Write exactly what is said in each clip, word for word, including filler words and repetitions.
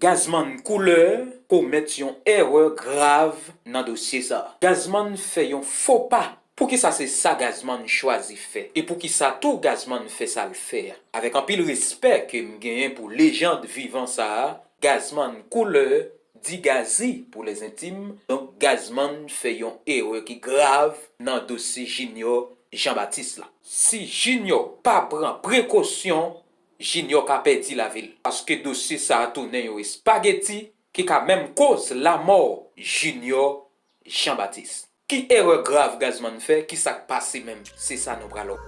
Gazman Koulè komèt yon erè grav nan dosye sa. Gazman fè yon fo pa. Poukisa se sa Gazman chwazi fè? E poukisa tou Gazman fè sa l fè a? Avèk anpil respè ke m genyen pou lejand vivan sa a, Gazman Koulè di Gazi pou lèzentim, donk Gazman fè yon erè ki grav nan dosye Junior Jean Baptiste la. Si Junior pa pran prekosyon, Junior ka pèdi lavi l. Paske dosye sa a tounen yon espageti ki ka menm koz lanmò Junior Jean Baptiste. Ki erè grav Gazman fè? Ki sa k pase menm? Se sa nou pral wè.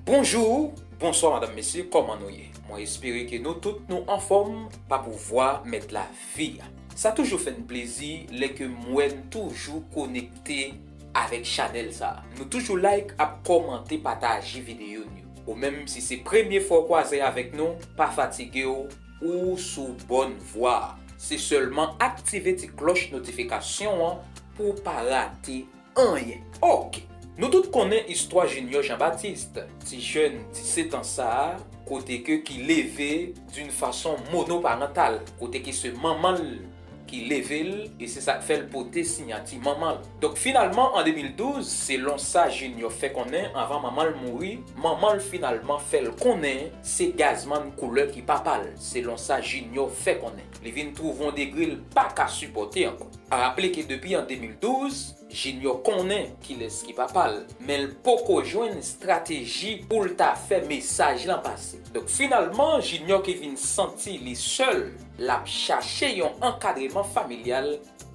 Bonjou, bonswa madanm, mesye, kòman nou ye? Mwen espere ke nou tout nou anfòm, pa pou vwa mèt lavi a. Sa toujou fè n plezi lè ke m wè n toujou konekte avèk chanèl sa a. Nou toujou like, ap kòmante, pataje videyo n yo. Ou menm, si se premye fwa w kwaze avèk nou, pa fatige w, ou sou bòn vwa. Se sèlman aktive ti klòch notifikasyon an pou w pa rate anyen. Oke. Nou tout konnen istwa Junior Jean Baptiste, ti jèn disèt an sa a, kote ke ki leve d'une façon monoparentale, kote ke se manman l ki leve l, e se sa k fè l pote siyati manman l. Donk, finalman, an de mil douz, selon sa Junior fè konnen, anvan manman l mouri, manman l finalman fè l konnen se Gazman Koulè ki papa l, selon sa Junior fè konnen. Li vin twouve yon degre l pa ka sipòte ankò. Raple ke depi an de mil douz, Junior konnen kilès ki papa l, men l poko jwenn estrateji pou l ta fè mesaj lan pase. Donk, finalman, Junior ki vin santi li sèl, l ap chache yon ankadreman familyal,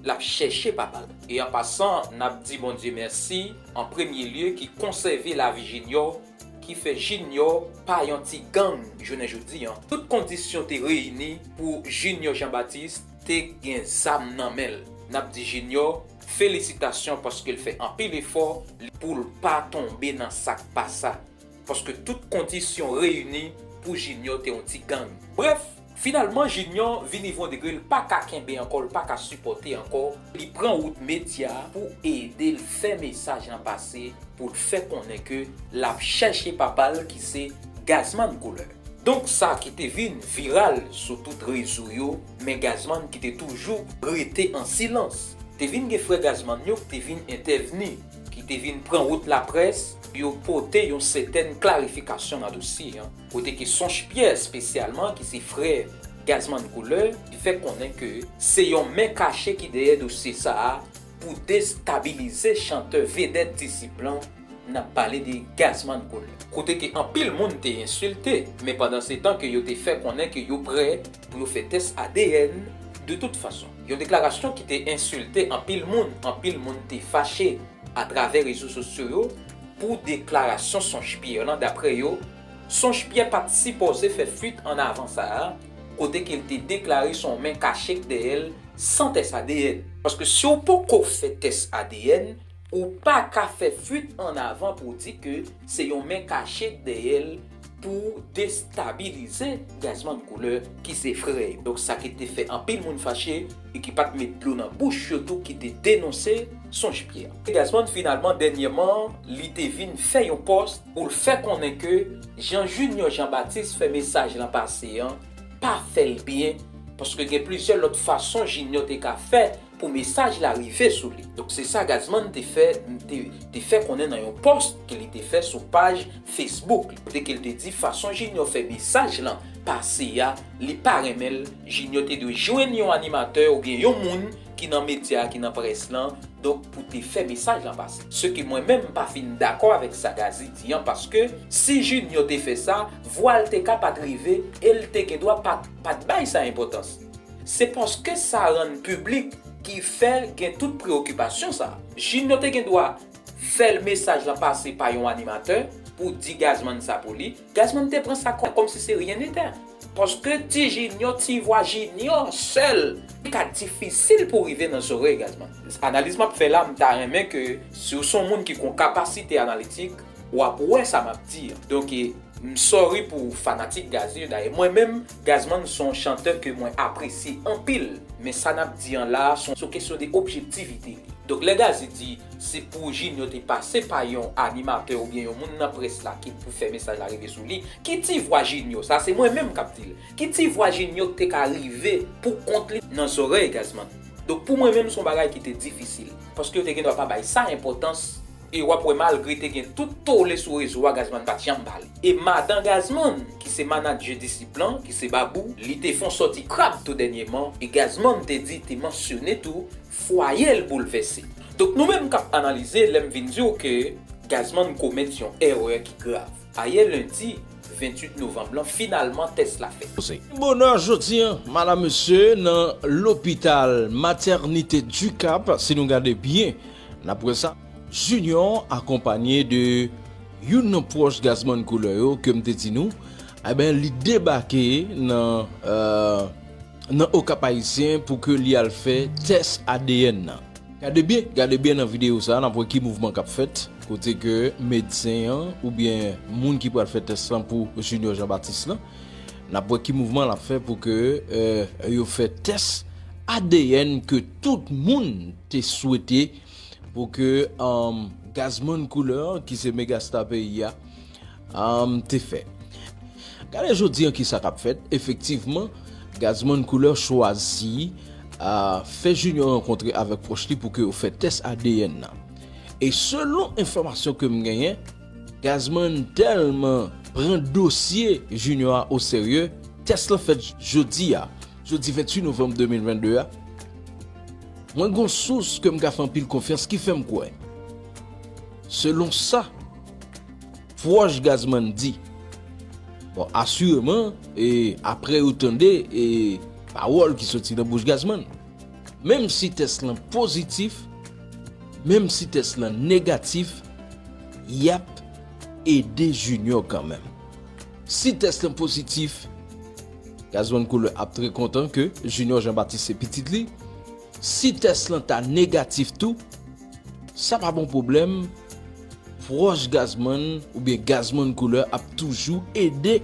l ap chèche papa l. E an pasan, n ap di Bondye mèsi, an premye lye, ki konsève lavi Junior, ki fè Junior pa yon ti gang jounen jodi an. Tout kondisyon te reyini pou Junior Jean Baptiste te gen zam nan men l. N ap di Junior felisitasyon paske l fè anpil efò pou l pa tonbe nan sa k pa sa. Paske tout kondisyon reyini pou Junior te yon ti gang. Brèf, finalman, Junior vin rive yon degre l pa ka kenbe ankò, l pa ka sipòte ankò. Li pran wout medya pou ede l fè mesaj lan pase, pou l fè konnen ke l ap chèche papa l ki se Gazman Koulè. Donk, sa ki te vin viral sou tout rezo yo, men Gazman ki te toujou rete an silans, te vin gen frè Gazman yo ki te vin entèvni, ki te vin pran wout laprès pou yo pote yon sètèn klarifikasyon nan dosye an. Kote ke Sonch Pyè espesyalman, ki se frè Gazman Koulè, li fè konnen ke se yon men kache ki dèyè dosye sa a pou destabilize chantè vedèt Disip lan, n ap pale de Gazman Koulè. Kote ke anpil moun te ensilte, men pandan se tan ke yo te fè konnen ke yo prè pou yo fè tès A D N de tout fason. Yon deklarasyon ki te ensilte anpil moun, anpil moun te fache atravè rezo sosyo yo pou deklarasyon Sonch Pyè lan. Daprè yo, Sonch Pyè pa t sipoze fè fuit an avan sa a, kote ke l te deklare se yon men kache k dèyè l san tès A D N. Paske si w poko fè tès A D N, ou pa ka fè fuit an avan pou w di ke se yon men kache k dèyè l pou destabilize Gazman Koulè ki se frè yo. Donk, sa ki te fè anpil moun fache e ki pa t met dlo nan bouch yo tou, ki te denonse Sonch Pyè. Gazman, finalman, dènyèman, li te vin fè yon pòs pou l fè konnen ke jan Junior Jean Baptiste fè mesaj lan pase an pa fè l byen, paske gen plizyè lòt fason Junior te ka fè pou mesaj la rive sou li. Donk, se sa Gazman te fè, te, te fè konnen nan yon pòs ke li te fè sou paj Facebook li, kote ke l te di fason Junior fè mesaj lan pase a, li pa renmen l. Junior te dwe jwenn yon animatè oubyen yon moun ki nan medya, ki nan près lan, donk, pou te fè mesaj lan pase. Se ke mwen menm m pa fin dakò avèk sa Gazi di an, paske si Junior te fè sa, vwa l te ka pa t rive e l te gen dwa pa, pa t bay sa enpòtans. Se paske sa rann piblik ki fè gen tout preyokipasyon sa. Junior te gen dwa fè l mesaj lan pase pa yon animatè pou di Gazman sa pou li. Gazman te pran sa kò-, kòmsi se ryen nete. Paske ti Junior, ti vwa Junior sèl, li ka difisil pou rive nan zòrèy Gazman. Analiz m ap fè la, m ta renmen ke si w se yon moun ki gen yon kapasite analitik, w ap wè sa m ap di an. Donk, e, M sorry pou fanatik Gazzy yo, dayè mwen menm, Gazman se yon chantè ke mwen apresye anpil, men sa n ap di an la a, se yon kesyon de objektivite li. Donk lè Gazzy di se pou Junior te pase pa yon animatè oubyen yon moun nan près la ki pou fè mesaj la rive sou li, ki ti vwa Junior, sa se mwen menm k ap di l, ki ti vwa Junior te ka rive pou kont li nan zòrèy Gazman? Donk pou mwen menm se yon bagay ki te difisil, paske yo te gendwa pa bay sa enpòtans. E w ap wè malgre te gen tout tole sou rezo a, Gazman pa t janm pale. E madan Gazman, ki se manadjè Disip lan, ki se Babou, li te fè yon sòti krab tou dènyèman, e Gazman te di, te mansyone tou, fwaye l boulvèse. Donk nou menm k ap analize, lè m vin di w ke Gazman komèt yon erè ki grav. Ayè lendi venntuit novanm lan, finalman tès la fèt. Bonè jodi a, madam, mesye, nan lopital Matènite du Cap, si nou gade byen, n ap wè sa. Junior akonpanye de youn nan pwòch Gazman Couleur yo, ke m te di nou, ebyen, li debake nan, euh, nan Okap Ayisyen pou ke li al fè tès A D N nan. Gade byen, gade byen nan videyo sa a, n ap wè ki mouvman k ap fèt, kote ke medsen an, oubyen moun ki pral fè tès lan pou Junior Jean Baptiste lan, n ap wè ki mouvman l ap fè pou ke, euh, yo fè tès A D N ke tout moun te swete pou ke, um, Gazman Couleur, ki se megasta peyi a, um, te fè. Gade jodi an kisa k ap fèt. Efektivman, Gazman Couleur chwazi, uh, fè Junior rankontre avèk pwòch li pou ke yo fè tès A D N nan. E selon enfòmasyon ke m genyen, Gazman tèlman pran dosye Junior a oserye, tès lan fèt jodi a, jodi venntuit novanm de mil vennde a. Mwen gon sous ke m ka fè anpil konfyans ki fè m kwè, selon sa pwòch Gazman di, bon, asireman, e apre yo tande, e pawòl ki soti nan bouch Gazman, menm si tès lan pozitif, menm si tès lan negatif, y ap ede Junior kanmenm. Si tès lan pozitif, Gazman Couleur ap trè kontan ke Junior Jean Baptiste se pitit li. Si tès lan ta negatif tou, sa pa bon pwoblèm. Pwòch Gazman oubyen Gazman Couleur ap toujou ede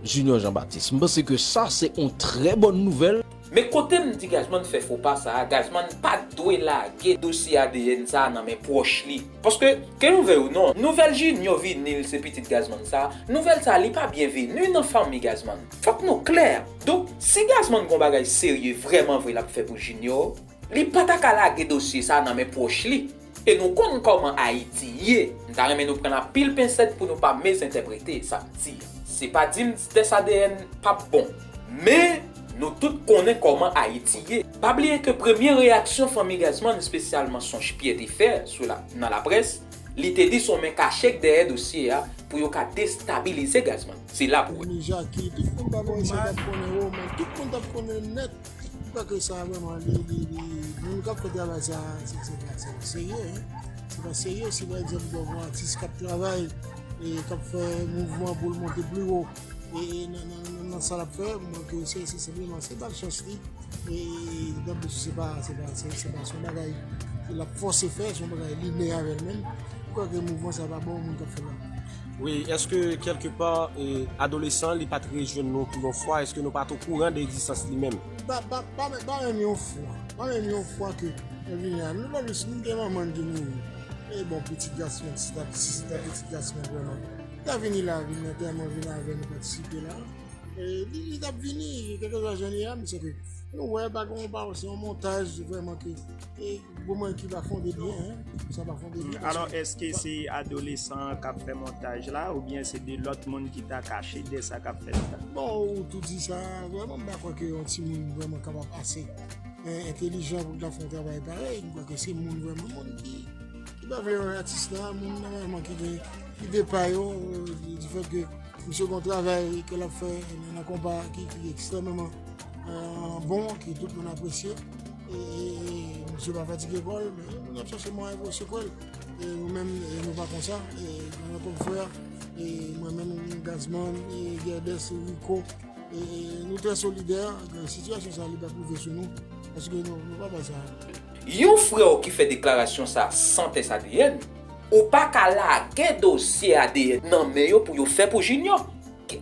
Junior Jean Baptiste. M panse ke sa se yon trè bòn nouvèl. Men kote m di Gazman fè fo pa sa a, Gazman pa t dwe lage dosye A D N sa a nan men pwòch li. Paske, ke nou vle ou non, nouvèl Junior vini l se pitit Gazman sa a, nouvèl sa a li pa byenveni nan fanmi Gazman. Fòk nou klè. Donk, si Gazman gon bagay serye vrèman vre l ap fè pou Junior, li pa ta ka lage dosye sa a nan men pwòch li. E nou konn kòman Ayiti ye. M ta renmen nou pran l anpil pensèt pou nou pa mezentèprete sa m di a. Se pa di m tès A D N p ap bon. Men, nou tout konnen kòman Ayiti ye. Pa bliye ke premye reyaksyon fanmi Gazman, espesyalman Sonch Pyè te fè sou la, nan laprès, li te di se yon men kache k dèyè dosye a pou yo ka destabilize Gazman. Se la pou wè. Mijaki, tout moun pa konn sa t ap konnen, o, men tout moun t ap konnen nèt. M kwè ke sa vrèman, li, li, li, moun k ap fè travay sa, se, se, se, se pa serye, en. Se pa serye, si pa egzanp, w ap wè yon atis k ap travay, e k ap fè mouvman pou l monte pi wo, e, e nan, nan, nan, nan sa l ap fè, m kwè ke se, se senpleman, se malchans li. E, e, e, se pa, se pa, se, se pa, se yon bagay ke l ap fòse fè, se yon bagay li ne avè l menm. M kwè ke mouvman sa pa bon, moun k ap fè l la. Wi, èske kèlkepa, e, adolesan li pa t rejwenn nou pou yon fwa? Èske nou pa t okouran de egzistans li menm? Pa, pa, pa, pa menm yon fwa. Pa menm yon fwa ke nou vini la. Nou pa plis, nou gen manman n ki mouri. E bon, pitit gason, si ta, si ta pitit gason vrèman. Ta vini la, vin antèman, vin avè nou patisipe la. E, li, li t ap vini, kèlkeswa jan li ye a, men se ke nou wè, pa gen yon pawòl, se yon montaj vrèman ke, e, pou mwen ki pa fonde byen, en, sa pa fonde byen, paske... Alò, èske se adolesan an k ap fè montaj la, oubyen se de lòt moun ki ta kache dèyè sa k ap fèt la? Bon, ou tou di sa, vrèman, m pa kwè ke yon timoun vrèman kapab ase, en, entèlijan pou l ta fè yon travay parèy. M kwè ke se moun vrèman, moun ki, ki pa vle wè atis la, moun nòmalman ki gen ide pa yo, e, di fèt ke misye gon travay ke l ap fè nan, nan konpa ki, ki ekstrèmeman, e, bon, ke tout moun apresye. E, e, e misye pa fatige kò l, men moun ap chache mwayen pou sekwe l. E nou menm, e nou pa konsa. E, nan kòm frè, e mwen menm, Gazman, e Guerdes, e Rico, e, e nou trè solidè. E sitiyasyon sa, li p ap rive sou nou, paske nou, nou pa bay sa. Yon frè w ki fè deklarasyon sa a san tès A D N, ou pa ka lage dosye A D N nan men yo pou yo fè pou Junior.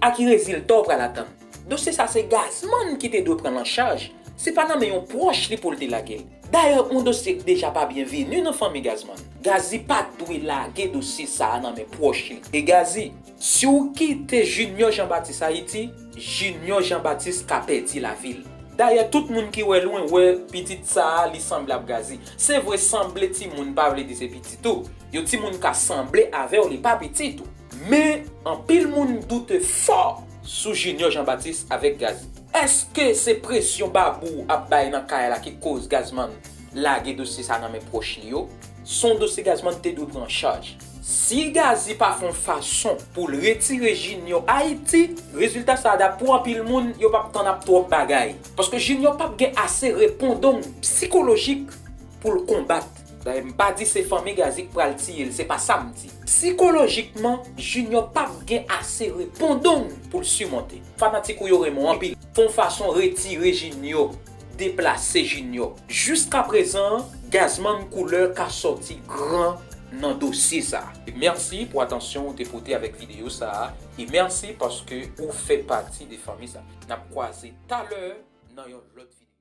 A ki rezilta w pral atann? Dosye sa se Gazman ki te dwe pran l an chaj. Se pa nan men yon pwòch li pou l te lage l. Dayè, yon dosye k deja pa byenveni nan fanmi Gazman. Gazi pa t dwe lage dosye sa a nan men pwòch li. E Gazi, si w kite Junior Jean Baptiste Ayiti, Junior Jean Baptiste ka pèdi lavi l. Dayè, tout moun ki wè lwen wè pitit sa a, li sanble ap Gazi. Se vre, sanble timoun pa vle di se pitit ou. Yon timoun ka sanble avè w, li pa pitit ou. Men, anpil moun doute fò sou Junior Jean Baptiste avèk Gazi. Èske se presyon Babou ap bay nan kay la ki koz Gazman lage dosye sa nan men pwòch li yo? Se yon dosye Gazman te dwe pran an chaj. Si Gazi pa fè yon fason pou l retire Junior Ayiti, rezilta sa a, dapre anpil moun, yo p ap tann ap twòp bagay. Paske Junior p ap gen ase repondong sikolojik pou l konbat. Dayè, m pa di se fanmi Gazi k pral tiye l, se pa sa m di. Sikolojikman, Junior p ap gen ase repondong pou l simonte. Fanatik ou yo renmen w anpil. Fè yon fason retire Junior, deplase Junior. Jiskaprezan, Gazman koulè ka sòti gran nan dosye sa. E mèsi pou atansyon ou te pote avèk videyo sa a. E mèsi paske ou fè pati de fanmi sa. N ap kwaze talè nan yon lòt videyo.